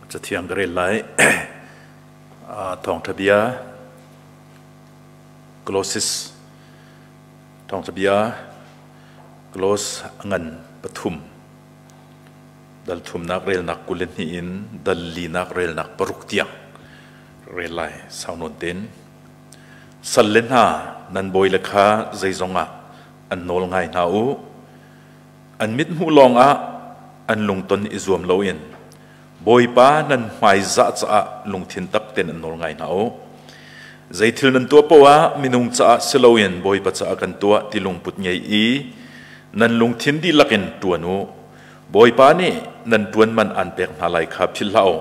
Cathiang ka rel lai. Thawngṭha bia Colossus Thawngṭha bia Kolos a ngan pathum dal thumnak relnak 22 in dal linak relnak paruk tiang rel lai sau nawn ten. Sal le hna nan bawi le kha zeizong ah an nawl ngai hna u. An mithmuh lawngah an lungton i zuam loin Bawipa nan hmaizah caah lungthin tak tein an nawl ngai hna u. Zei thil nan tuah paoh ah minung caah si loin Bawipa caah kan tuah ti lungput ngei i nan lungthin dihlak in ṭuan u. Bawipa nih nan ṭuan man aan pek hna lai kha philh hlah u.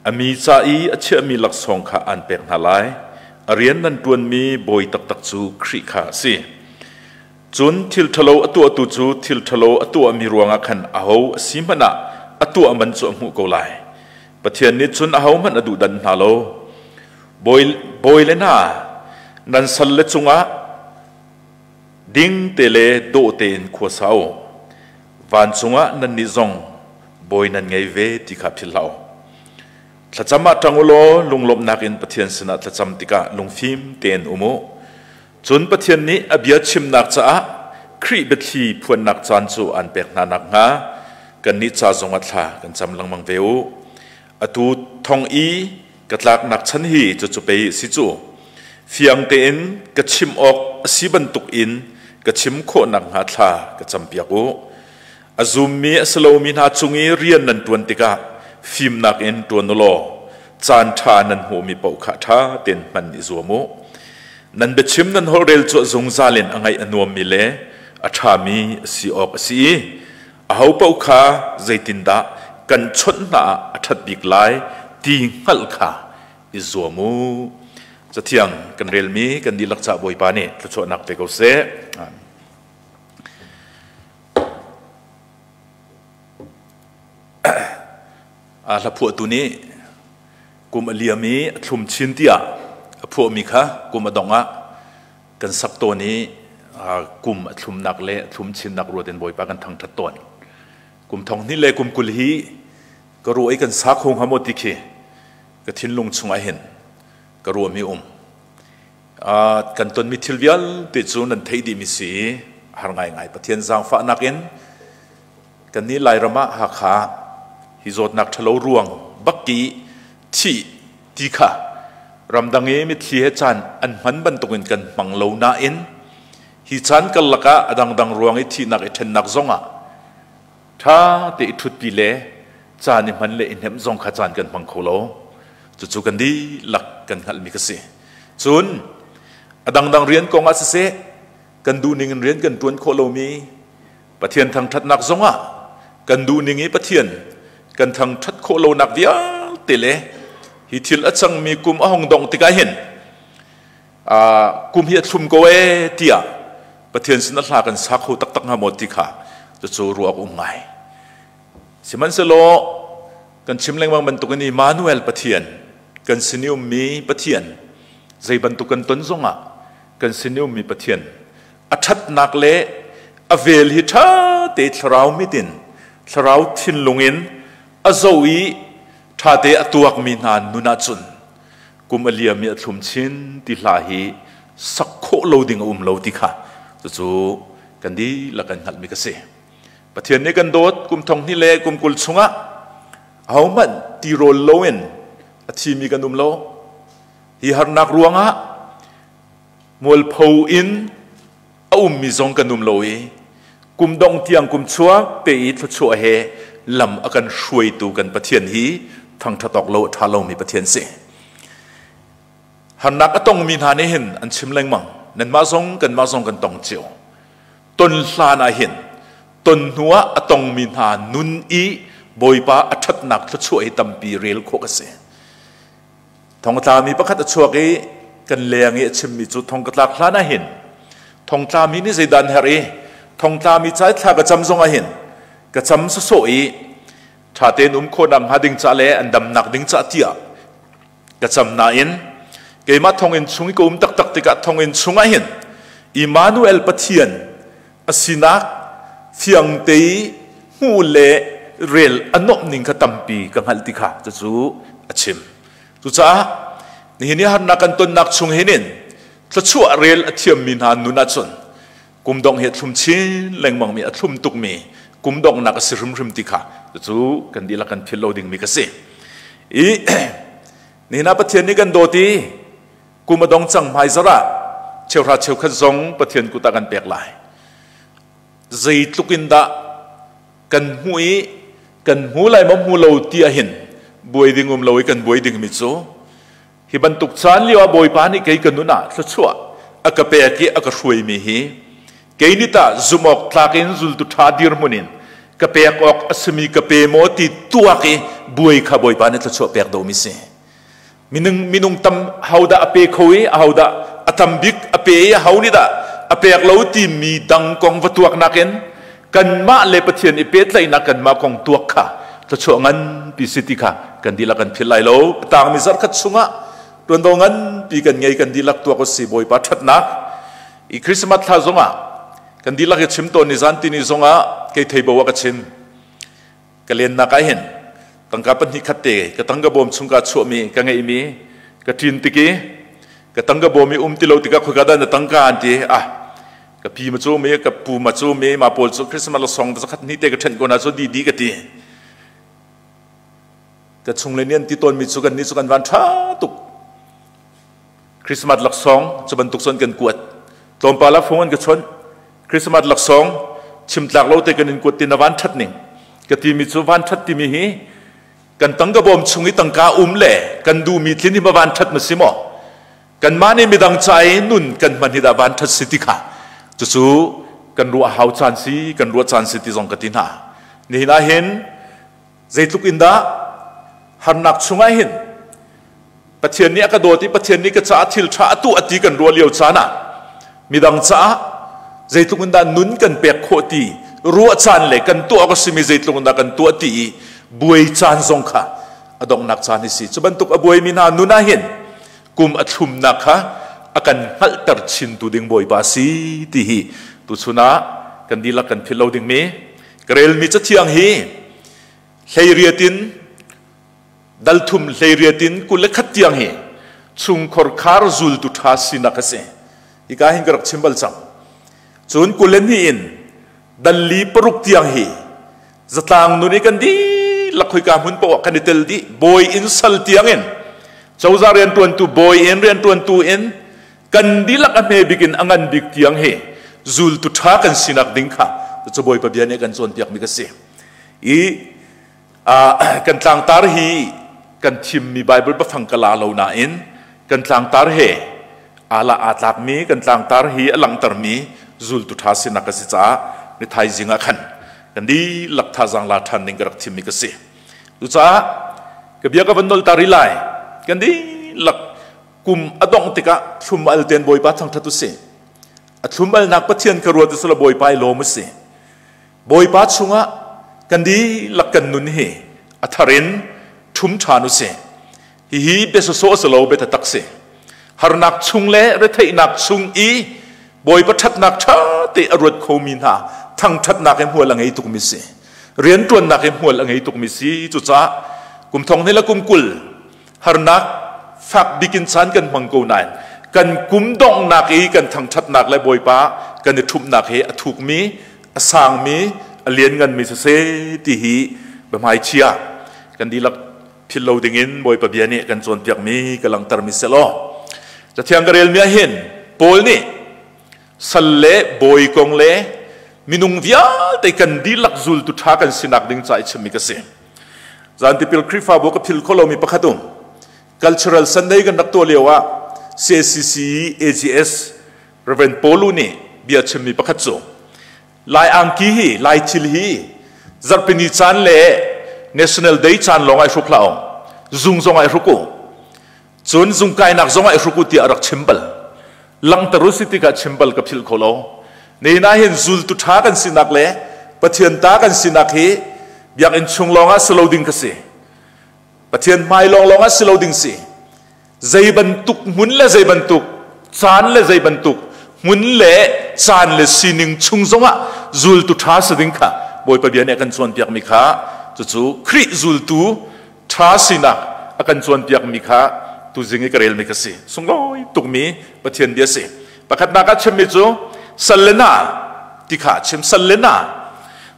A mi ca i a chiahmi laksawng kha aan pek hna lai. A rian nan ṭuanmi Bawi taktak cu Khrih kha a si. Cun thil ṭhalo a tuahtu cu thil ṭhalo a tuahmi ruangah khan aho a si hmanh ah a tuah man cu a hmuh ko lai. Pathian nih cun ahohmanh a duhdanh hna lo. Bawi, bawi le hna, nan salle cungah ding te le dawh tein khua sa u. Vancung ah nannih zong bawi nan ngei ve ti kha philh hlah u. Thlacam ah ṭang u law lunglawmhnak in Pathian sinah thlacam tikah lungfim tein um u. Cun Pathian nih a bia chimnak caah Khrih biathli phuannak caan cu aan pek hna nakhnga kannih ca zongah thla kan cam lengmang ve u. Atu thong i ka tlaknak chan hi cucu pei a si cu. Fiang tein ka chim awk a si bantukin ka chim khawh nakhnga thla ka campiak u. A zummi a si lomi hna cung i rian nan ṭuan tikah fimnak in ṭuan u law caan ṭha nan hmuhmi paoh kha ṭha tein hman i zuam u. Nan biachim nan holhrel cu a zungzal in a ngaih a nuammi le a ṭhami a si awk a si i ahopaoh kha zeitindah kan chawnh hna ah a ṭhat bik lai ti hngalh kha i zuam u. Cathiang kan relmi kan dihlak caah Bawipa nih thluachuahnak pe ko seh. Amen. A hlaphuahtu nih kum a liam i a thlum chin tiah a phuahmi kha kum a dongh ah kan sak tawn i kum a thlumnak le a thlum chinnak ruat in Bawipa kan thangṭhat tawn. Kum thong hnih le kum 20 hi ka ruah i kan sa kho hnga maw ti khi ka thinlung chungah hin ka ruahmi um. Kan tonmi thil vialte cu nan theih dihmi si i har ngaingai Pathian zaangfahnak in kannih Lairam ah Hakha hi zawtnak ṭhalo ruang bak i thih ti kha ramdang i mitthli he caan an hman bantukin kan hmang lo nain hi caan karlak ah a dangdang ruang i thihnak i ṭhennak zongah ṭha te i ṭhutpi le caan i hman le i hnemh zong kha caan kan hmang kho lo. Cucu kan dihlak kan hngalhmi ka si. Cun a dangdang rian kong ah siseh kan duhning in rian kan ṭuan khawh lomi Pathian thangṭhatnak zongah kan duhning i Pathian kan thangṭhat khawh lonak vialte le hi thil a cangmi kum a hong dongh tikah hin kum hi a thlum ko ee tiah Pathian sin a hla kan sa kho taktak hnga maw ti kha cucu ruah um ngai. Sihmanhsehlaw kan chim lengmang bantukin Immanuel Pathian kan sin i ummi Pathian zei bantuk kan ton zongah kan sin i ummi Pathian a ṭhatnak le a vel hi ṭha te thlarau mit in thlarau thinlung in a zoh i ṭha te a tuakmi hna nun ahcun kum a liam i a thlum chin ti hla hi sak khawh lo ding a um lo ti kha cucu kan dihlak kan hngalhmi ka si. Pathian nih kan dawt kum thong hnih le kum 20 chungah ahohmanh tirawl loin a thimi kan um lo. Hi harnak ruangah mualpho in a ummi zong kan um lo i kum dong tiang kum chuak te i thluachuah he lam a kan hruaitu kan Pathian hi thangṭhat awk lo a ṭha lomi Pathian si. Harnak a tongmi hna nih hin an chim lengmang. Nanmah zong kanmah zong kan tong cio. Ton hlan ah hin ton hnu ah a tongmi hna nun i Bawipa a ṭhatnak thluachuah hi tampi rel khawh a si. Thong a tlami pakhat a chuak i kan leng i a chimmi cu thong ka tlak hlan ah hin thongtlami nih zeidah an herh i thongtlami ca i thla ka cam zong ah hin ka cam sawsawh i ṭha tein um khawhnak hnga ding ca le an damnak ding ca tiah ka cam nain keimah thonginn chung i ka um taktak tikah thonginn chungah hin Immanuel Pathian a sinak fiang te i hmuh le rel a nuamh ning kha tampi ka hngalh ti kha cucu a chim. Cucaah nihin i harnak kan tonnak chung hin in thluachuah rel a thiammi hna nun ahcun kum dongh hi a thlum chin lengmangmi, a thlum tukmi kum donghnak a si hrimhrim ti kha cucu kan dihlak kan philh lo dingmi ka si. I nihin ah Pathian nih kan dawt i kum a dong cang, hmaizarh ah cheuhra cheukhat zong Pathian kut ah kan pek lai. Zeitluk in dah kan hmuh i kan hmu lai maw hmu lo ti ahhin buai ding um lo i kan buai dingmi cu hi bantuk caan lio ah Bawipa nih kei ka nun ah thluachuah a ka pek i a ka hruaimi hi kei nih tah zumh awk tlak in zultu ṭha dirhmun in ka pek awk a simi ka pe maw ti tuak i buai kha Bawipa nih thluachuah pek domi si. Minung tam hodah a pe kho i ahodah a tam bik a pe i aho nih dah a pek lo timi dang kong va tuak nakin kanmah le Pathian i pehtlaihnak kanmah kong tuak kha thluachuah nganpi si ti kha kan dihlak kan philh lai lo. A tangmi zarhkhat chungah tuanvo nganpi kan ngei, kan dihlak tuak usih. Bawipa ṭhatnak i Christmas thla zongah kan dihlak i chim tawn ni zan tini zongah kei theibo ah ka chim. Ka lennak ah hin tangka pahnih khat te ka tangka bawm chung ka chuahmi ka ngeihmi ka ṭin tik i ka tangka bawm i um ti lo tikah khoika dah na tangka an ti. Ah, ka pi ma cu mi, ka pu ma cu mi, ma pawl cu Christmas la song zakhat hnih te ka ṭhenh ko na cu di di ka ti. Ka chung le nih an ti tawn mi cu kan nih cu kan van ṭha tuk, Christmas laksawng cu bantuk cun kan kuat. Tlawmpal ah phung an ka chawnh. Christmas laksawng chimtlak lo te kan in kuat ti na van ṭhat ning ka timi cu, van ṭhat timi hi kan tangka bawm chung i tangka um le kan duhmi tlin hi ma van ṭhat ma si maw, kanmah nih midang ca i nun kan hman hi dah van ṭhat si ti kha cucu kan ruah hau caan si, kan ruah caan si ti zong ka ti hna. Nihin ah hin zeitluk in dah harnak chungah hin Pathian nih a ka dawt i Pathian nih ka caah thil ṭha a tuah ti kan ruah lio caan ah midang caah zeitluk in dah nun kan pek khawh ti ruah caan le kan tuah awk a simi zeitluk in dah kan tuah ti i buai caan zong kha a donghnak caan hi si. Cu bantuk a buaimi hna nun ah hin kum a thlumnak kha a kan hngalhter chintu ding Bawipa si ti hi tuchun ah kan dihlak kan philh lo dingmi ka relmi cathiang hi 18 in dal thum 18 in 21 tiang hi chungkhor khar zultu ṭha sinak a si. Hika hin ka rak chim bal cang. Cun 22 in dal li paruk tiang hi zatlang nun i kan dihlak khoika hmun paoh ah kan i tel dih, bawi in sal tiang in, cozah rianṭuantu bawi in rianṭuantu in, kan dihlak a hme bik in a ngan bik tiang hi zultu ṭha kan sinak ding kha cu Bawipa bia nih kan cawnpiakmi ka si. I kan tlangtar hi kan thimmi Bible biafang ka la lo nain kan tlangtar he ala aa tlakmi, kan tlangtar hi a langhtermi zultu ṭha sinak a si caah ni thaizing ah khan kan dihlak thazaang la ṭhan ding ka rak thimmi ka si. Cucaah ka bia ka van nol ta rih lai. Kan dihlak kum a dongh tikah thlum al ten Bawipa thangṭhat usih. A thlum alnak Pathian ka ruat usila Bawipa i lawm usih. Bawipa chungah kan dihlak kan nun hi a thar in ṭhum ṭhan usih. Hihi bia sawsawh a si lo, bia taktak si. Harnak chung le retheihnak chung i Bawipa ṭhatnak ṭha te a ruat khomi hna thangṭhatnak he hmual a ngei tukmi si. Rianṭuannak he hmual a ngei tukmi si. Cucaah kum thong hnih le kum 20 harnak fak bik in caan kan hmang ko nain kan kum donghnak i kan thangṭhatnak le Bawipa kan i ṭhumhnak hi a thukmi, a sangmi, a liannganmi siseh ti hi biahmaichia kan dihlak philh lo dingin Bawipa bia nih kan cawnpiakmi ka langhtermi selaw. Cathiang ka relmi ah hin Paul nih sal le bawi kong le minung vialte kan dihlak zultu ṭha kan sinak ding ca i chimmi ka si. Zan tipil Khrihfabu ka phil kho lomi pakhat um. Cultural Sunday kan rak tuah lio ah CACC AGS Reverend Paulu nih bia chimmi pakhat cu Lai angki hi, Lai thil hi zarhpini caan le National Day caan lawng ai hruk hlah ong, zung zong ai hruk u, cun zung kainak zong ai hruk u tiah a rak chim bal. Langhter u si tikah chim bal ka philh kho lo. Nihin ah hin zultu ṭha kan sinak le Pathian ta kan sinak hi biakinn chung lawng ah si lo ding ka si. Pathian hmai lawnglawng ah si lo ding si. Zei bantuk hmun le zei bantuk caan le zei bantuk hmun le caan le sining chung zongah zultu ṭha si ding kha Bawipa bia nih a kan cawnpiakmi kha. Cucu Khrih zultu ṭha sinak a kan cawnpiakmi kha tuzing i ka relmi ka si. Sunglawi tukmi Pathian bia si. Pakhatnak ah chimmi cu sal le na ti kha a chim. Sal le na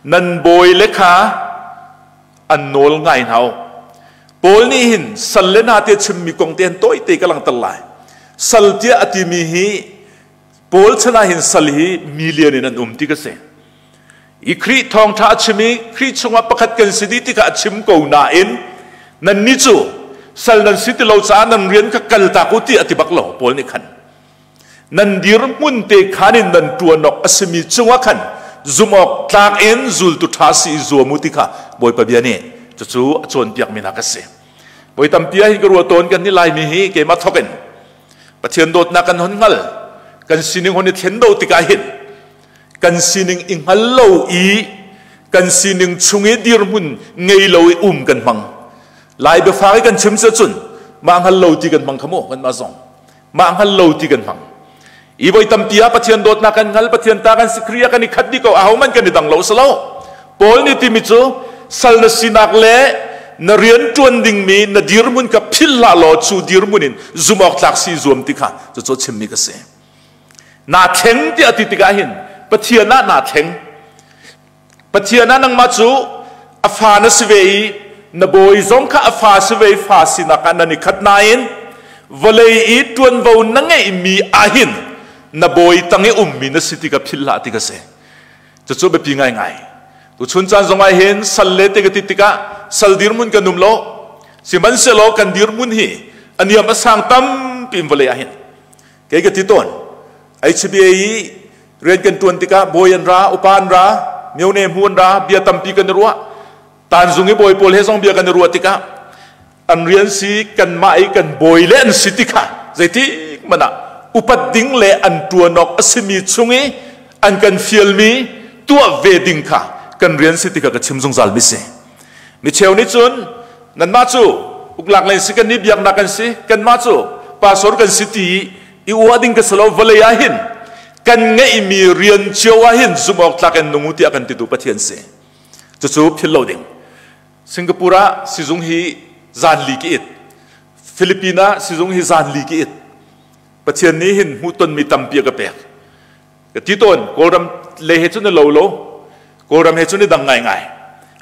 nan bawi le kha an nawl ngai hna u. Paul nih hin sal le na ti a chimmi kong te hin tawite ka langhter lai. Sal tiah a timi hi Paul chan ah hin sal hi million in an um ti ka si. I Khrih thawngṭha a chim i Khrih chungah pakhat kan si dih ti kha a chim ko nain nannih cu sal nan si ti lo caah nan rian kha kaltak u ti a ti bak lo Paul nih khan. Nan dirhmun te khan in nan ṭuan awk a simi cungah khan zumh awk tlak in zultu ṭha si i zuam u ti kha Bawipa bia nih cucu a cawnpiakmi hna ka si. Voi tampi ah hin ka ruah tawn kan nih Laimi hi keimah thawk in Pathian dawtnak kan hon hngal, kan sining hon i thlen do tikah hin kan sining i hngal lo i kan sining chung i dirhmun ngei lo i um kan hmang. Lai biafak i kan chim si cun mah hngal lo ti kan hmang kha mu kan mah zong mah hngal lo ti kan hmang. I voi tampi ah Pathian dawtnak kan hngal, Pathian ta kan si, Khrih ah kan i khat dih ko, aho man kan i dang lo si lo. Paul nih timi cu sal na sinak le na rian ṭuan dingmi na dirhmun kha philh hlah law cu dirhmun in zumh awk tlak si zuam ti kha cucu chimmi ka si. Naa thleng tiah ti tikah hin Pathian ah naa thleng. Pathian ah nangmah cu a fa na si ve i na bawi zong kha a fa si ve i fa sinak ah nan i khat nain vawlei i ṭuanvo na ngeihmi ahhin na bawi tang i ummi na si ti ka philh hlah ti ka si. Cucu biapi ngaingai. Tuchun caan zong ah hin sal le te ka ti tikah sal dirhmun kan um lo. Sihmanhsehlaw kan dirhmun hi a niam a sang tampi in vawlei ah hin kei ka ti tawn. HBA i rian kan ṭuan tikah bawi an ra, upa an ra, myone hmu an ra, bia tampi kan i ruah. Tanzung i bawi pawl he zong bia kan i ruah tikah an rian si kanmah i kan bawi le an si ti kha zeitik hmanh ah upat ding le an ṭuan awk a simi chung i an kan fialmi tuah ve ding kha kan rian si ti kha ka chim zungzal mi si. Micheu nih cun nanmah cu uklak lei si kan nih biaknak kan si, kanmah cu pastor kan si ti i uah ding ka si lo. Vawlei ah hin kan ngeihmi rian cio ah hin zumh awk tlak in nung u tiah kan titu Pathian si. Cucu philh lo ding. Singapore ah sizung hi zan li ki it. Philippines ah sizung hi zan li ki it. Pathian nih hin hmuhtonmi tampi a ka pek. Ka ti tawn, Kawlram lei he cun i lo lo, Kawlram he cun i dang ngaingai.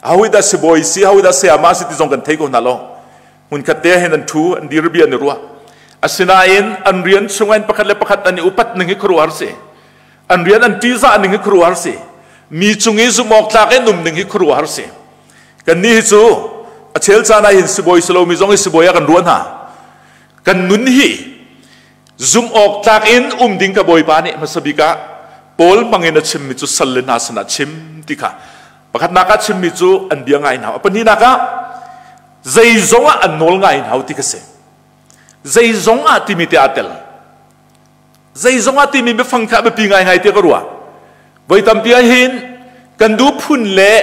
Aho dah sibawi si, aho dah sayama si ti zong kan thei ko hna lo. Hmunkhat te hin an ṭhu, an dir bia an i ruah. Asinain an rian chung in pakhat le pakhat an i upat ning hi khuaruahhar si. An rian an ṭihzah ning hi khuaruahhar si. Mi cung i zumh awk tlak in um ning hi khuaruahhar si. Kannih hi cu a chel caan ah hin sibawi si lomi zong hi sibawi ah kan ruah hna. Kan nun hi Zumh awk tlak in um ding ka Bawipa nih hmasa bik ah Paul hmangin a chimmi cu sal le hna sinah chim ti kha pakhatnak ah chimmi cu an bia ngai hna. A pahnihnak ah zeizong ah an nawl ngai hna ti ka si. Zeizong ah timi te aa tel. Zeizong ah timi biafang kha biapi ngaingai ti ka ruah. Voi tampi ah hin kan duh phun le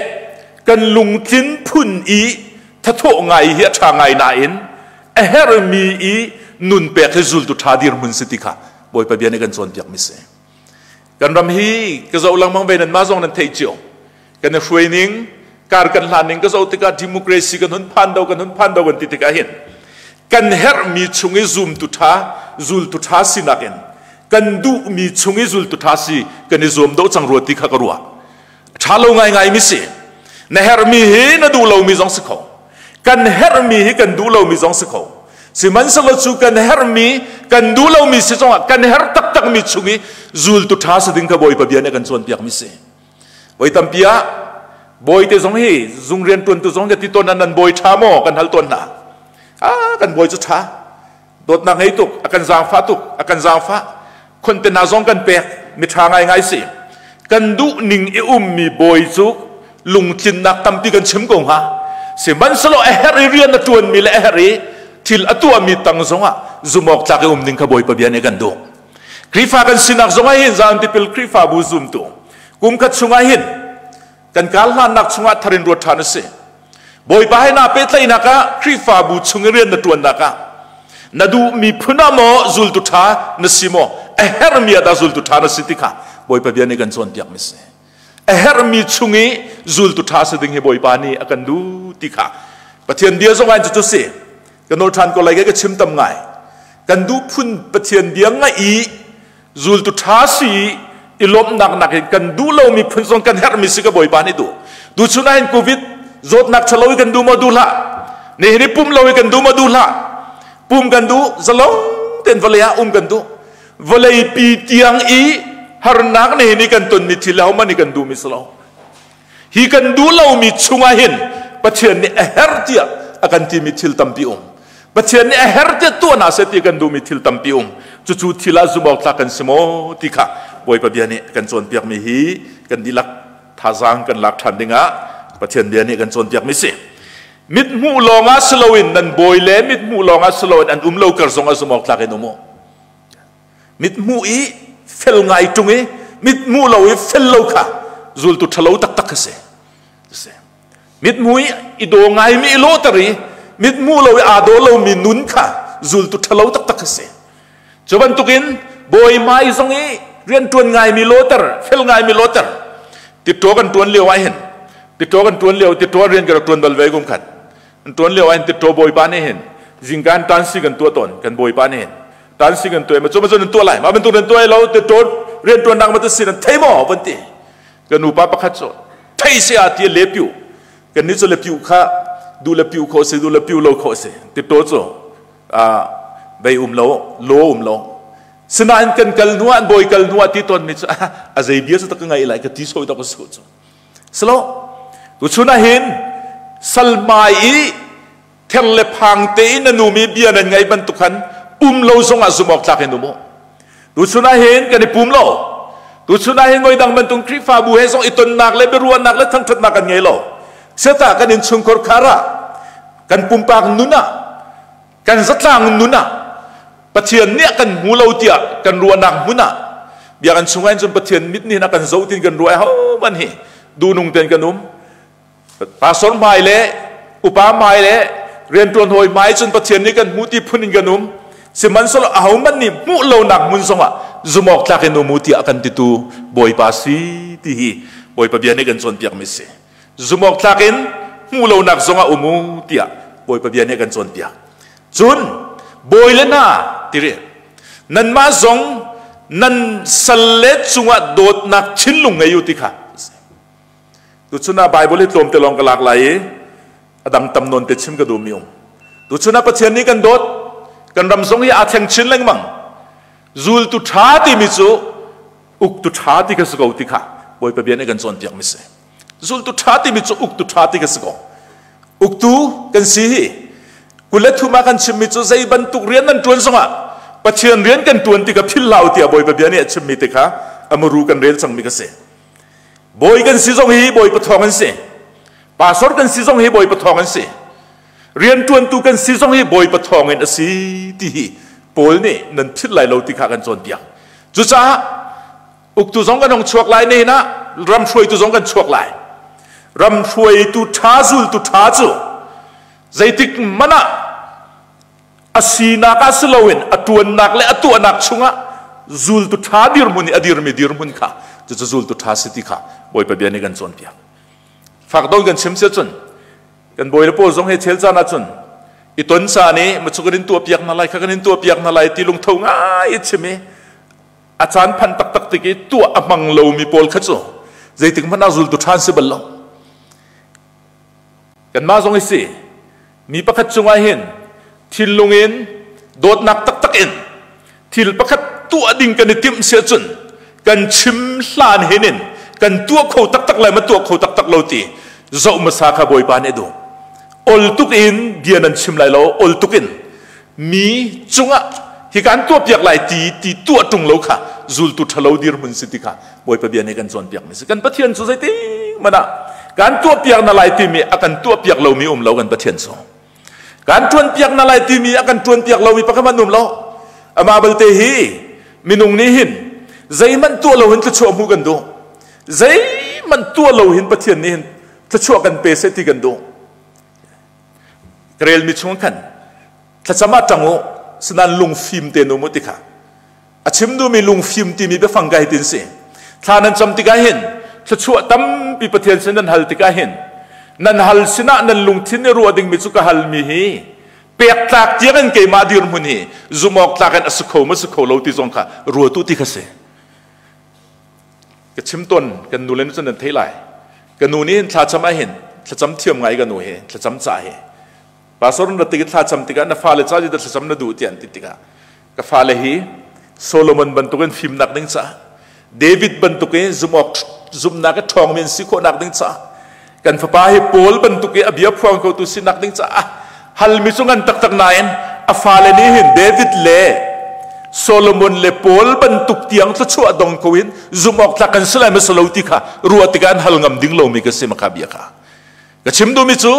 kan lungtlin phun i thathawh ngai hi a ṭha ngai nain a herhmi i nun pek hi zultu ṭha dirhmun si ti kha Bawipa bia nih kan cawnpiakmi si. Kan ram hi ka zoh lengmang ve, nanmah zong nan theih cio. Kan i hruai ning, kar kan hlan ning ka zoh tikah democracy kan hun phan do, kan hun phan do kan ti tikah hin kan herhmi chung i zumtu ṭha, zultu ṭha sinak in kan duhmi chung i zultu ṭha si kan i zuam deuh cang rua ti kha ka ruah. Ṭha lo ngaingai mi si. Na herhmi hi na duh lomi zong si kho. Kan herhmi hi kan duh lomi zong si kho. Sihmanhsehlaw cu kan herhmi, kan duh lomi si zongah kan herh taktakmi chung i zultu ṭha si ding kha Bawipa bia nih a kan cawnpiakmi si. Voi tampi ah bawi te zong hi zung rianṭuantu zong ka ti tawn nan bawi ṭha maw kan hal tawn hna. Ah, kan bawi cu ṭha. Dawtnak ngei tuk, a kan zaangfah tuk, a kan zaangfah. Khonte hna zong kan pek, mi ṭha ngaingai si. Kan duh ning i ummi bawi cu lungtlinnak tampi kan chim ko hnga. Sihmanhsehlaw a herh i rian a ṭuanmi le a herh i thil a tuahmi tang zongah zumawk tlak i um ding kha Bawipa bia nih kan duh. Khrihfa kan sinak zongah hin Zion tipil Khrihfabu zumtu kum khat chungah hin kan kar hlannak chungah thar in ruat ṭhan a si. Bawipa he naa pehtlaihnak ah Khrihfabu chung i rian na ṭuannak ah na duhmi phun ah maw zultu ṭha na si maw, a herhmi ah dah zultu ṭha na si ti kha Bawipa bia nih kan cawnpiakmi si. A herhmi chung i zultu ṭha si ding hi Bawipa nih a kan duh ti kha Pathian bia zong ah cucu si. Ka nawl ṭhan ko lai ka chim tam ngai. Kan duh phun Pathian bia ngaih i zultu ṭha si i lawmhnak nakin kan duh lomi phun zong kan herhmi si ka Bawipa nih duh. Tuchun ah hin COVID zawtnak ṭhalo i kan duh maw duh hlah. Nihin i pum lo i kan duh maw duh hlah. Pum kan duh, zalong tein vawlei ah um kan duh. Vawleipi tiang i harnak ne hi kan tonmi thil ahohmanh nih kan duhmi si lo. Hi kan duh lomi chungah hin Pathian nih a herh tiah a kan timi thil tampi um. Pathian nih a herh tiah tuah hna seh ti kan duhmi thil tampi um. Cucu thil ah zumh awk tlak kan si maw ti kha Bawipa bia nih kan cawnpiakmi hi kan dihlak thazaang kan lak ṭhan dingah Pathian bia nih kan cawnpiakmi si. Mithmuh lawngah si loin nan bawi le mithmuh lawngah si loin an um lo kar zongah zumh awk tlak in um u. Mithmuh i fel ngai ṭung i mithmuh lo i fel lo kha zultu ṭhalo taktak kha si. Mithmuh i i daw ngaimi i lawhter i mithmuh lo i aa daw lomi nun kha zultu ṭhalo taktak kha si. Cu bantukin bawi hmai zong i rianṭuan ngaimi lawhter, fel ngaimi lawhter. Titṭaw kan ṭuan lio ah hin, titṭaw kan ṭuan lio, titṭaw rian ka rak ṭuan bal ve kum khat. An ṭuan lio ah hin titṭaw bawipa nih hin zingkaan tansi kan tuah tawn, kan bawipa nih hin tansi kan tuah ma cu ma cu nan tuah lai, ma bantuk nan tuah lo, titṭaw rianṭuannak ma tu si nan thei maw van ti. Kan upa pakhat cu thei se ah ti le piu. Kan nih cu le piu kha duh le piu khawh si, duh le piu lo khawh si. Titṭaw cu bei um lo lo um lo sinain kan kal hnu ah an bawi kal hnu ah ti tawn mi cu a zei bia cu tak ka ngaih lai ka ti soi tak su cu silo tu chun ah hin salmai i ther le phang te in na nu mi bia nan ngai bantuk khan um lo zong ah zum awk tlak in um u tu chun ah hin kan i pum lo tu chun ah hin ngoi dang bantuk Khrihfabu he zong i tonnak le biaruahnak le thangthatnak kan ngei lo seta kan in chungkhar khar ah kan pumpak nun ah kan zatlang nun ah Pathian nih a kan hmu lo tiah kan ruahnak hmun ah biakinn chungah in cun Pathian mit nih a kan zoh tin kan ruah ho man hi duhnung ten kan um pastor hmai le upa hmai le riantuan hawi hmai cun Pathian nih kan hmu ti phun in kan um sihmanhsehlaw ahohmanh nih hmuh lonak hmun zongah zumawk tlak in um u tiah a kan titu Bawipa si ti hi Bawipa bia nih kan cawnpiak mi si Zumawk tlak in hmuh lonak zongah um u tiah Bawipa bia nih a kan cawnpiak. Cun bawi le hna tiri nanmah zong nan salle cungah dawtnak thinlung ngei u ti kha. Tuchun ah Bible hi tlawmte lawng ka lak lai i a dang tam nawn te chim ka duhmi um. Tuchun ah Pathian nih kan dawt, kan ram zong hi aa thleng chin lengmang. Zultu ṭha timi cu uktu ṭha ti kha si ko ti kha Bawipa bia nih kan cawnpiak mi si. Zultu ṭha timi cu uktu ṭha ti kha si ko. Uktu kan si hi 23 ah kan chimmi cu zei bantuk rian nan ṭuan zongah Pathian rian kan ṭuan ti kha philh hlah u tiah Bawipa bia nih a chimmi ti kha a muru kan rel cangmi ka si. Bawi kan si zong hi Bawipa thawng an si. Pastor kan si zong hi Bawipa thawng an si. Rianṭuantu kan si zong hi Bawipa thawng in a si ti hi Paul nih nan philh lai lo ti kha kan cawnpiak. Cucaah uktu zong kan hong chuak lai ne ah ram hruaitu zong kan chuak lai. Ram hruaitu ṭha zultu ṭha cu zeitik hmanh ah a sinak ah si loin a ṭuannak le a tuahnak chungah zultu ṭha dirhmun i a dirmi dirhmun kha cucu zultu ṭha si ti kha Bawipa bia nih kan cawnpiak. Fak dong kan chim si cun kan bawi le pawl zong he chel caan ahcun i ton caan i macu kan in tuah piak hna lai kha kan in tuah piak hna lai ti lungtho ngai i chim i a caan phan taktak tik i tuah a hmang lomi pawl kha cu zeitik hmanh ah zultu ṭhan si bal lo kanmah zong i si mi pakhat cungah hin thinlung in dawtnak taktak in thil pakhat tuah ding kan i timh si ahcun kan chim hlan hin in kan tuah kho taktak lai ma tuah kho taktak lo ti zoh hmasa kha Bawipa nih a duh. Ol tuk in bia nan chim lai lo, ol tuk in mi cungah hi kan tuah piak lai ti ti tuah ṭung lo kha zultu ṭhalo dirhmun si ti kha Bawipa bia nih kan cawnpiak mi si. Kan Pathian cu zeitik hmanh ah kan tuah piak na lai timi a kan tuah piak lomi um lo kan Pathian cu. Kan ṭuanpiak na lai timi a kan ṭuanpiak lomi pakhat hmanh um lo. Amah balte hi minung nih hin zeihmanh tuah lo hin thluachuah hmuh kan duh. Zeihmanh tuah lo hin Pathian nih hin thluachuah kan pe seh ti kan duh. Ka relmi chung khan thlacam ah ṭang u, sinain lungfim te um u ti kha. A chim duhmi lungfim timi biafang ka hitin si. Thla nan cam tikah hin Thluachuah tampi Pathian sin nan hal tikah hin nan hal sinah nan lungthin i ruah dingmi cu ka halmi hi pek tlak tiang in keimah dirhmun hi zumh awk tlak in a si kho ma si kho lo ti zong kha ruatu ti kha si. Ka chim ton kan nu le nu cun nan thei lai. Ka nu nih hin thlacam ah hin thlacam thiam ngai ka nu hi thlacam ca hi pastor na tik thlacam tikah na fale ca dah thlacam na duh tiah an ti tikah ka fale hi Solomon bantukin fimnak ding caah David bantukin zumh zumhnak i ṭhawngmi an si khawhnak ding caah kan fapa hi Paul bantuk i a bia phuang khotu sinak ding caah halmi cu ngan taktak nain a fale nih hin David le Solomon le Paul bantuk tiang thluachuah dong ko in zumh awk tlak kan si lai ma si lo ti kha ruah tikah an hal ngam ding lomi ka si maka bia kha ka chim duhmi cu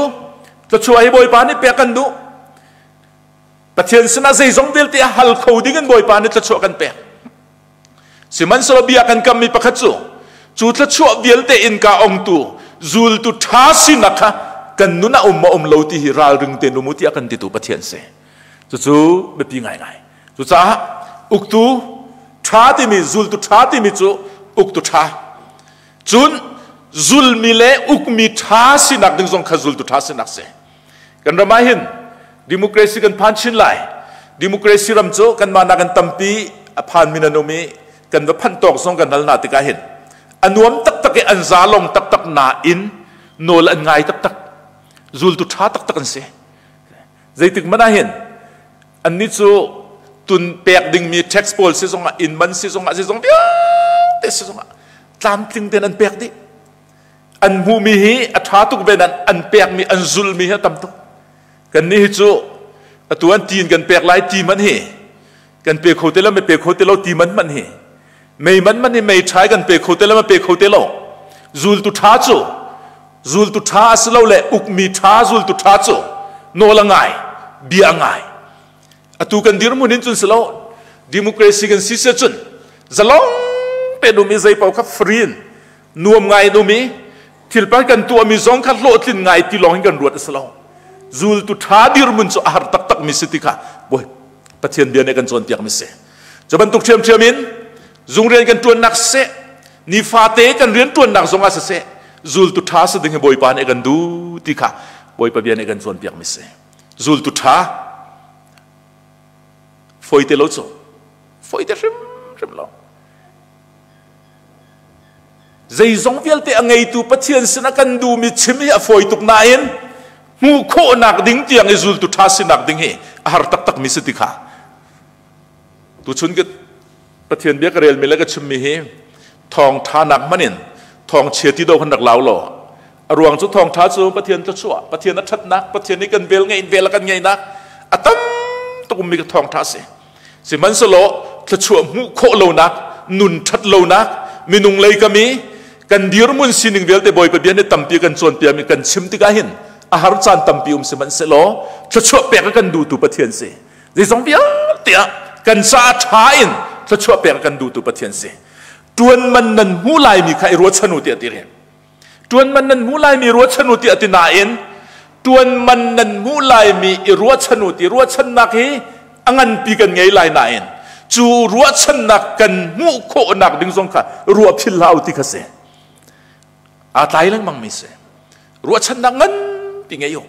thluachuah hi Bawipa nih pek kan duh. Pathian sinah zeizong vialte a hal kho ding in Bawipa nih thluachuah kan pek. Sihmanhsehlaw bia kan kammi pakhat cu cu thluachuah vialte innka ongtu zultu ṭha sinak kha kan nun ah um ma um lo ti hi ralring tein um u tiah kan titu Pathian si. Cucu biapi ngaingai. Cucaah uktu ṭha timi zultu ṭha timi cu uktu ṭha. Cun zulmi le ukmi ṭha sinak ding zong kha zultu ṭha sinak si. Kan ram ah hin democracy kan phan chin lai. Democracy ram cu kanmah nakin tampi a phanmi nan um i kan va phanh tawk zong kan hal hna tikah hin a nuam taktak i an zalong taktak nain nawl an ngai taktak. Zultu ṭha taktak an si. Zeitik hmanh ah hin annih cu tun pek dingmi tax pawl si zongah inn man si zongah zeizong vialte si zongah tlamtling tein an pek dih. An hmuhmi hi a ṭha tuk ve nain an pekmi an zulmi hi a tam tuk. Kannih hi cu atu an ti in kan pek lai ti man hi kan pe kho te lo, pe kho te lo ti man man hi mei man man hi mei ṭhai kan pe kho te lo, pe kho te lo. Zultu ṭha cu zultu ṭha a si lo le ukmi ṭha zultu ṭha cu nawl a ngai, bia a ngai. Atu kan dirhmun in cun si lo, democracy kan si sia cun zalong te um i zei paoh kha free in nuam ngai in um i thil pan kan tuahmi zong kha hlawhtlin ngai ti lawng in kan ruat a si lo. Zultu ṭha dirhmun cu a har taktak mi si ti kha Bawi Pathian bia nih kan cawnpiak mi si. Cu bantuk ṭhiamṭhiam in zung rian kan ṭuannak siseh, nifate kan rian ṭuannak zong ah siseh, zultu ṭha si ding hi Bawipa nih kan duh ti kha Bawipa bia nih kan cawnpiak mi si. Zultu ṭha foi te lo cu foi te hrimhrim lo. Zeizong vialte a ngeitu Pathian sinah kan duhmi chim hi a fawi tuk nain hmuh khawhnak ding tiang i zultu ṭha sinak ding hi a har taktakmi si ti kha tuchun ka Pathian bia ka relmi le ka chimmi hi thawngṭha nak hmanh in thawngchia ti do kan rak lau lo. A ruang cu thawngṭha cu Pathian thluachuah, Pathian a ṭhatnak, Pathian nih kan vel ngeih in vel a kan ngeihnak a tam tuk ummi ka thawngṭha a si. Sihmanhsehlaw thluachuah hmuh khawh lonak, nun ṭhat lonak, minung lei kam i kan dirhmun sining vialte Bawipa bia nih tampi kan cawnpiakmi kan chim tikah hin a har caan tampi um sihmanhsehlaw thluachuah pek a kan duhtu Pathian si. Zeizong vialte ah kan caah ṭha in thluachuah pek a kan duhtu Pathian si. Ṭuan man nan hmu laimi kha i ruahchan u tiah ti rih. Ṭuan man nan hmu laimi ruahchan u tiah ti nain ṭuan man nan hmu laimi i ruahchan u ti ruahchannak hi a nganpi kan ngei lai nain cu ruahchannak kan hmuh khawhnak ding zong kha ruah phil hlah u ti kha si. Aa tlai lengmang mi si. Ruahchannak nganpi ngei u.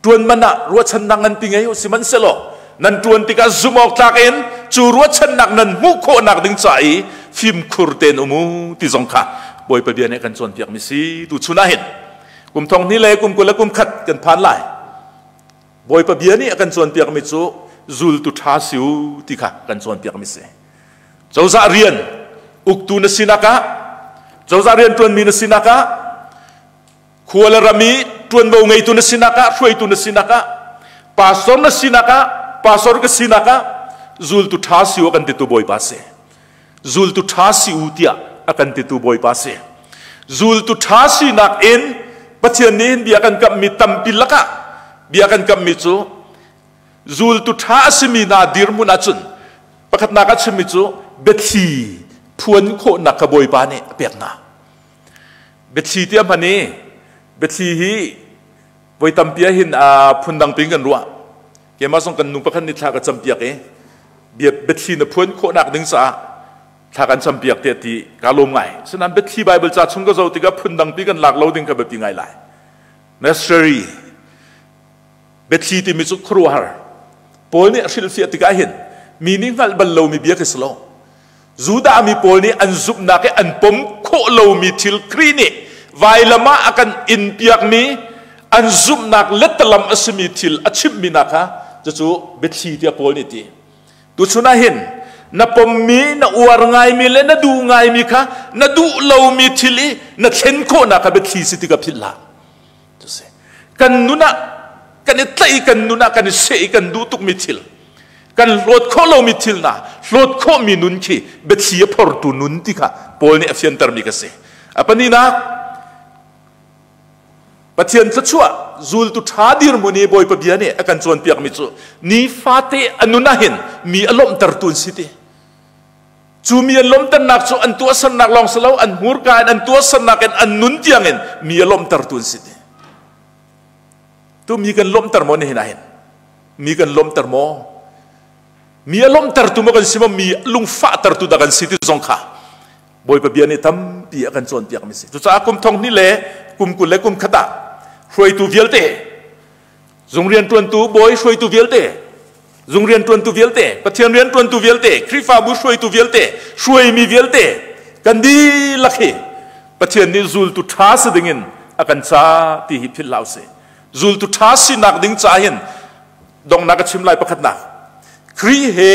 Ṭuan man ah ruahchannak nganpi ngei u sihmanhsehlaw nan ṭuan tikah zumh awk tlak in cu ruahchannak nan hmuh khawhnak ding ca i fimkhur tein um u ti zong kha Bawipa bia nih kan cawnpiak mi si. Tuchun ah hin kum thong hnih le kum 20 le kum khat kan phan lai. Bawipa bia nih a kan cawnpiak mi cu zultu ṭha si u ti kha kan cawnpiak mi si. Cozah rian uktu na sinak ah, cozah rian ṭuanmi na sinak ah, khua le ram i ṭuanvo ngeitu na sinak ah, hruaitu na sinak ah, pastor na sinak ah, pastor ka sinak ah zultu ṭha si u a kan titu Bawipa si. Zultu ṭha si u tiah a kan titu Bawipa si. Zultu ṭha sinak in Pathian nih hin bia kan kamhmi tampi lakah bia kan kamhmi cu zultu ṭha a simi hna dirhmun ahcun pakhatnak a chimmi cu biathli phuan khawhnak kha Bawipa nih a pek hna. Biathli ti a hman i biathli hi voi tampi ah hin phundang piin kan ruah. Keimah zong kan nu pakhat nih thla ka campiak i bia biathli na phuan khawhnak ding caah Thla kan campiak tiah ti kaa lawm ngai. Asinain biathli Baibal ca chung ka zoh tikah phundangpi kan lak lo ding kha biapi ngai lai. Necessary biathli timi cu khuaruahhar. Paul nih a hrilhfiah tikah hin mi nih hngalh bal lomi bia khi si lo. Judah mi pawl nih an zumhnak i an pom khawh lomi thil Khrih nih vailam ah a kan inpiakmi an zumhnak lettalam a simi thil a chimhmi hna kha cucu biathli tiah Paul nih ti. Tuchun ah hin na pommi, na uar ngaimi le na duh ngaimi kha na duh lomi thil i na thlen khawhnak kha biathli si ti ka philh hlah. Kan nun ah kan i tlaih i kan nun ah kan i seh i kan duh tukmi thil kan hlawt khawh lomi thil hna hlawt khawhmi nun khi biathli a phortu nun ti kha Paul nih a fiantermi ka si. A pahnihnak Pathian thluachuah zultu ṭha dirhmun i Bawipa bia nih a kan cawnpiakmi cu nifate a nun ahhin mi a lawmhtertu an si ti. Cu mi an lawmhternak cu an tuahsernak lawng si lo, an hmurka in an tuahsernak in an nun tiangin mi a lawmhtertu an si ti. Tu mi kan lawmhter maw nihin ahhin? Mi kan lawmhter maw? Mi a lawmhtertu maw kan si maw? Mi lungfahtertu dah kan si ti zong kha Bawipa bia nih tampi a kan cawnpiakmi si. Cucaah kum thong hnih le kum 20 le kum khat ah hruaitu vialte, zung rianṭuantu bawi hruaitu vialte, zung rianṭuantu vialte, Pathian rianṭuantu vialte, Khrihfabu hruaitu vialte, hruaimi vialte kan dihlak hi Pathian nih zultu ṭha si dingin a kan ca ti hi philh hlah usih. Zultu ṭha sinak ding caah hin donghnak ka chim lai pakhatnak Khrih he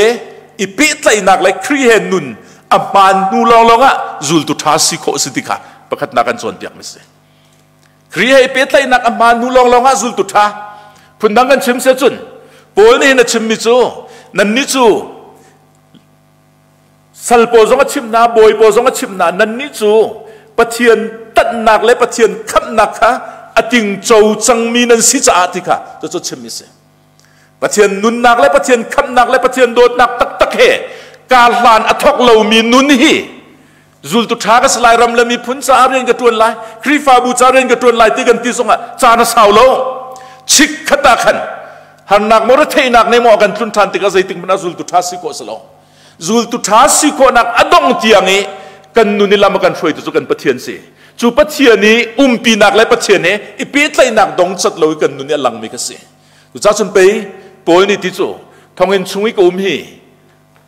i pehtlaihnak le Khrih he nun a hmaan hnu lawnglawng ah zultu ṭha si khawh si ti kha pakhatnak kan cawnpiak mi si. Khrih he i pehtlaihnak a hmaan hnu lawnglawng ah zultu ṭha phundang kan chim sia cun Paul nih hin a chimmi cu nannih cu sal pawl zong a chimh hna bawi pawl zong a chimh hna nannih cu Pathian tanhnak le Pathian khamhnak kha a tingco cangmi nan si caah ti kha cucu chimmi si. Pathian nunnak le Pathian khamhnak le Pathian dawtnak taktak he kar hlan a thawk lomi nun hi zultu ṭha ka si lai ram le miphun caah rian ka ṭuan lai Khrihfabu caah rian ka ṭuan lai ti kan ti zongah caan a sau lo chikkhat ah khan harnak maw retheihnak ne maw a kan tlun ṭhan tikah zeitik hmanh ah zultu ṭha si khawh si lo zultu ṭha si khawhnak a dong tiang i kan nun i lam a kan hruaitu cu kan Pathian si cu Pathian i umpinak le Pathian he i pehtlaihnak dong cat lo i kan nun i a langmi ka si Cucaah cun pei Paul nih ti cu thonginn chung i ka um hi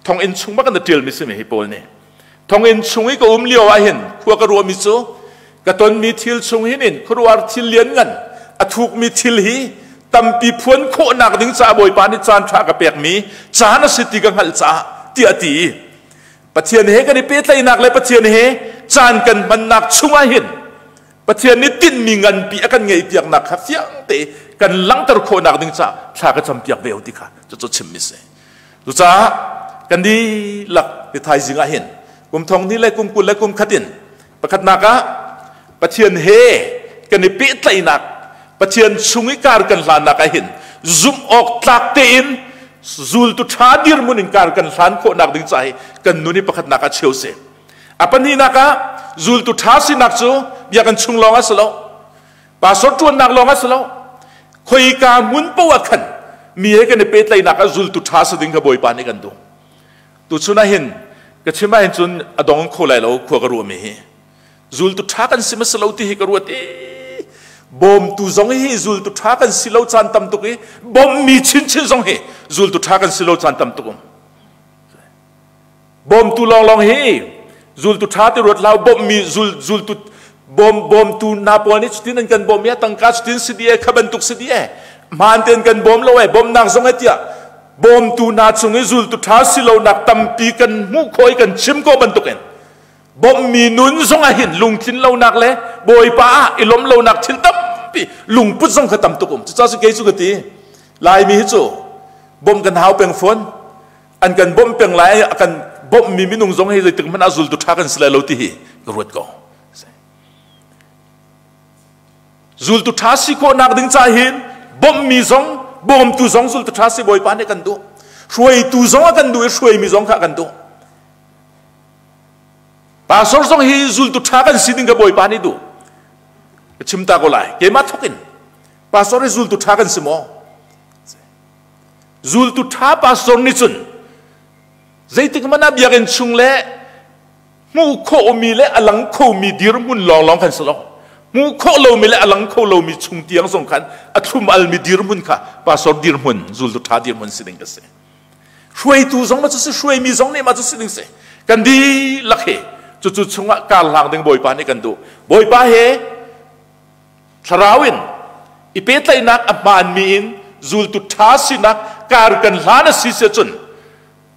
thonginn chung bak in a ṭialmi simi hi Paul nih thonginn chung i ka um lio ah hin khua ka ruahmi cu ka tonmi thil chung hin in khuaruahhar thil lianngan a thukmi thil hi tampi phuan khawhnak ding caah Bawipa nih caan ṭha ka pekmi caan a si ti ka hngalh caah tiah a ti i Pathian he kan i pehtlaihnak le Pathian he caan kan hmannak chungah hin Pathian nih tinhmi nganpi a kan ngeihpiaknak kha fiang te kan langhter khawhnak ding caah thla ka campiak ve ti kha cucu chimmi si. Cucaah kan dihlak ti thaizing ah hin kum thong hnih le kum 20 le kum khat in pakhatnak ah Pathian he kan i pehtlaihnak Pathian chung i kar kan hlannak ah hin zumh awk tlak tein zultu ṭha dirhmun in kar kan hlan khawhnak ding caah hi kan nun i pakhatnak ah cheu si. A pahnihnak ah zultu ṭha sinak cu biakinn chung lawng a si lo. Pastor ṭuannak lawng a si lo. Khoika hmun paoh ah khan mi he kan i pehtlaihnak ah zultu ṭha si ding kha Bawipa nih kan duh. Tuchun ah hin ka chim ahhin cun a dong kho lai lo khua ka ruahmi hi. Zultu ṭha kan si ma si lo ti hi ka ruat i bawmtu zong hi zultu ṭha kan si lo caan tam tuk i bawmhmi chinchin zong hi zultu ṭha kan si lo caan tam tuk um. Bawmtu lawnglawng hi zultu ṭha ti ruat hlah bawmhmi zul zultu bawm bawmtu hna pawl nih cutin an kan bawm i tangka cutin si dih e kha bantuk si dih e hmaan tein kan bawm lo e bawmhnak zong e tiah bawmtu hna chung i zultu ṭha si lonak tampi kan hmuh khawh i kan chim khawh bantukin bawmhmi nun zong ah hin lungtlin lonak le Bawipa ah i lawmh lonak thil tampi lungput zong kha tam tuk um cucaah cu kei cu ka ti Laimi hi cu bawmh kan hau peng fawn an kan bawmh peng lai a kan bawmhmi minung zong hi zeitik hmanh ah zultu ṭha kan si lai lo ti hi ka ruat ko zultu ṭha si khawhnak ding ca hin bawmhmi zong bawmtu zong zultu ṭha si Bawipa nih kan duh hruaitu zong a kan duh i hruaimi zong kha a kan duh pastor zong hi zultu ṭha kan si ding ka Bawipa nih duh ka chim ta ko lai keimah thawk in pastor hi zultu ṭha kan si maw Zultu ṭha pastor nih cun zeitik hmanh ah biakinn chung le Hmuh khawhmi le a lang khomi dirhmun lawnglawng khan si lo. Hmuh khawh lomi le a lang kho lomi chung tiang zong khan a thlum almi dirhmun kha pastor dirhmun, zultu ṭha dirhmun si ding ka si. Hruaitu zong ma cu si, hruaimi zong nih ma cu si ding si. Kan dihlak he cucu chungah kar hlang ding Bawipa nih kan duh. Bawipa he thlarau in i pehtlaihnak a hmaanmi in zultu ṭha sinak kar kan hlan a si si cun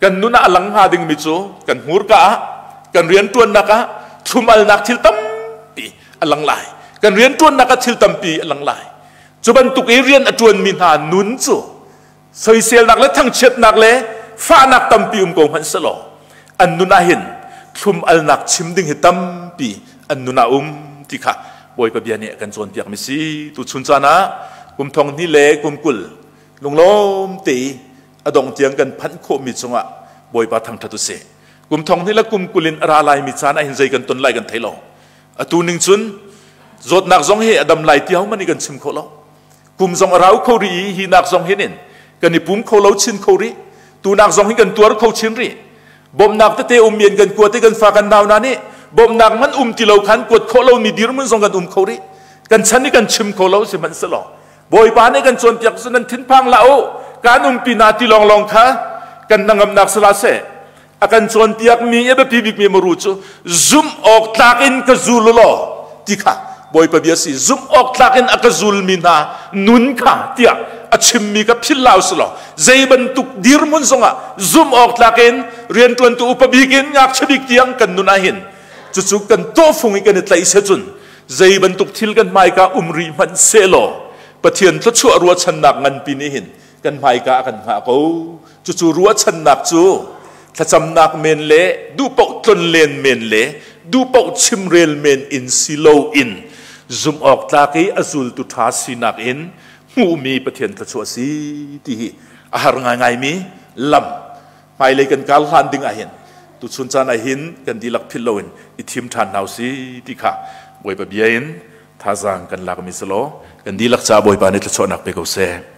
kan nun ah a lang hnga dingmi cu kan hmurka ah, kan rianṭuannak ah thlum-alnak thil tampi a lang lai. Kan rianṭuannak ah thil tampi a lang lai. Cu bantuk i rian a ṭuanmi hna nun cu soiselnak le thangchiatnak le fahnak tampi um ko hmanh selaw an nun ah hin thlum-alnak chim ding hi tampi an nun ah um ti kha Bawipa bia nih a kan cawnpiakmi si. Tuchun caan ah kum thong hnih le kum 20 lunglawm te i a dong tiang kan phanh khawhmi cungah Bawipa thangṭhat u sih. Kum thong hnih le kum 20 in a ra laimi caan ah hin zei kan ton lai kan thei lo. Atu ning cun zawtnak zong hi a dam lai ti hohmanh nih kan chim kho lo. Kum zong a rau kho rih i hi nak zong hin in kan i pum kho lo chin kho rih. Tunak zong hi kan tuar kho chin rih. Bawmhnak tete um in kan kuat i kan fa kan nau na nih bawmhnak man um ti lo khan kuat khawh lomi dirhmun zong kan um kho rih. Kan chan i kan chim kho lo sihmanhsehlaw Bawipa nih kan cawnpiak cu nan thinphang hlah u, kaan umpi hna ti lawnglawng kha kan hnangamnak si hlah seh. A kan cawnpiakmi a biapi bikmi muru cu zumh awk tlak in ka zul u law ti kha Bawipa bia si. Zumh awk tlak in a ka zulmi hna nun kha tiah a chimmi kha philh hlah u sih law zei bantuk dirhmun zongah zumh awk tlak in rianṭuantu upa bik in ngakchia bik tiang kan nun ahhin cucu kan tawhfung i kan i tlaih cun zei bantuk thil kan hmaika um rih hmanh sehlaw Pathian thluachuah ruahchannak nganpi nih hin kan hmaika a kan hngah ko. Cucu ruahchannak cu thlacamnak men le duhpaoh tlonlen men le duhpaoh chimrel men in si loin zumh awk tlak i a zultu ṭha sinak in hmuhmi Pathian thluachuah si ti hi a har ngaingaimi lam hmailei kan kar hlan ding ah hin tuchun caan ah hin kan dihlak philh loin i thim ṭhan hna usih ti kha Bawipa bia in thazaang kan lakmi si law kan dihlak caah Bawipa nih thluachuahnak pe ko seh.